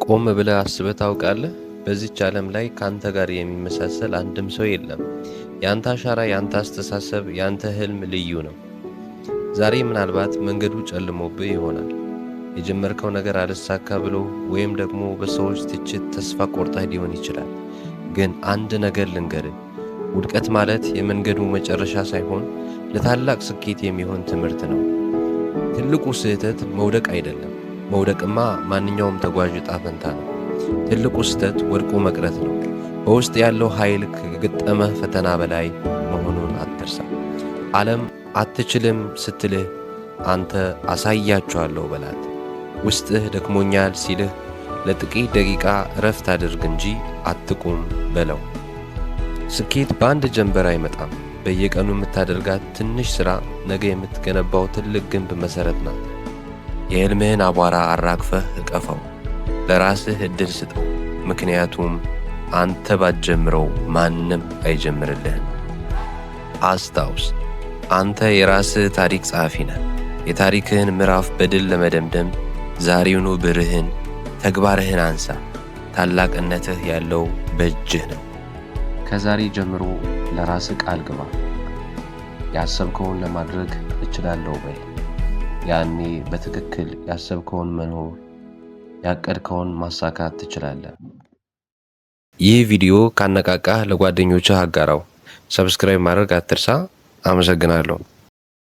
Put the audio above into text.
ቆም ብለህ አስበህ ታውቃለህ? በዚች ዓለም ላይ ካንተ ጋር የሚመሳሰል አንድም ሰው የለም። ያንተ አሻራ፣ ያንተ አስተሳሰብ፣ ያንተ ህልም ልዩ ነው። ዛሬ ምናልባት መንገዱ ጨልሞብህ ይሆናል። የጀመርከው ነገር አልሳካ ብሎ ወይም ደግሞ በሰዎች ትችት ተስፋ ቆርጠህ ሊሆን ይችላል። ግን አንድ ነገር ልንገርህ፣ ውድቀት ማለት የመንገዱ መጨረሻ ሳይሆን ለታላቅ ስኬት የሚሆን ትምህርት ነው። ትልቁ ስህተት መውደቅ አይደለም። መውደቅማ ማንኛውም ተጓዥ ዕጣ ፈንታ ነው። ትልቁ ስህተት ወድቆ መቅረት ነው። በውስጥ ያለው ኃይል ከገጠመህ ፈተና በላይ መሆኑን አትርሳ። ዓለም አትችልም ስትልህ አንተ አሳያችኋለሁ በላት። ውስጥህ ደክሞኛል ሲልህ ለጥቂት ደቂቃ እረፍት አድርግ እንጂ አትቁም በለው። ስኬት በአንድ ጀንበር አይመጣም። በየቀኑ የምታደርጋት ትንሽ ሥራ ነገ የምትገነባው ትልቅ ግንብ መሠረት ናት። የሕልምህን አቧራ አራግፈህ እቀፈው። ለራስህ ዕድል ስጠው። ምክንያቱም አንተ ባትጀምረው ማንም አይጀምርልህም። አስታውስ፣ አንተ የራስህ ታሪክ ጸሐፊ ነህ። የታሪክህን ምዕራፍ በድል ለመደምደም ዛሬውኑ ብዕርህን፣ ተግባርህን አንሳ። ታላቅነትህ ያለው በእጅህ ነው። ከዛሬ ጀምሮ ለራስህ ቃል ግባ። ያሰብከውን ለማድረግ እችላለሁ በል። ያኔ በትክክል ያሰብከውን መኖር፣ ያቀድከውን ማሳካት ትችላለህ። ይህ ቪዲዮ ካነቃቃህ ለጓደኞችህ አጋራው። Subscribe ማድረግ አትርሳ። አመሰግናለሁ።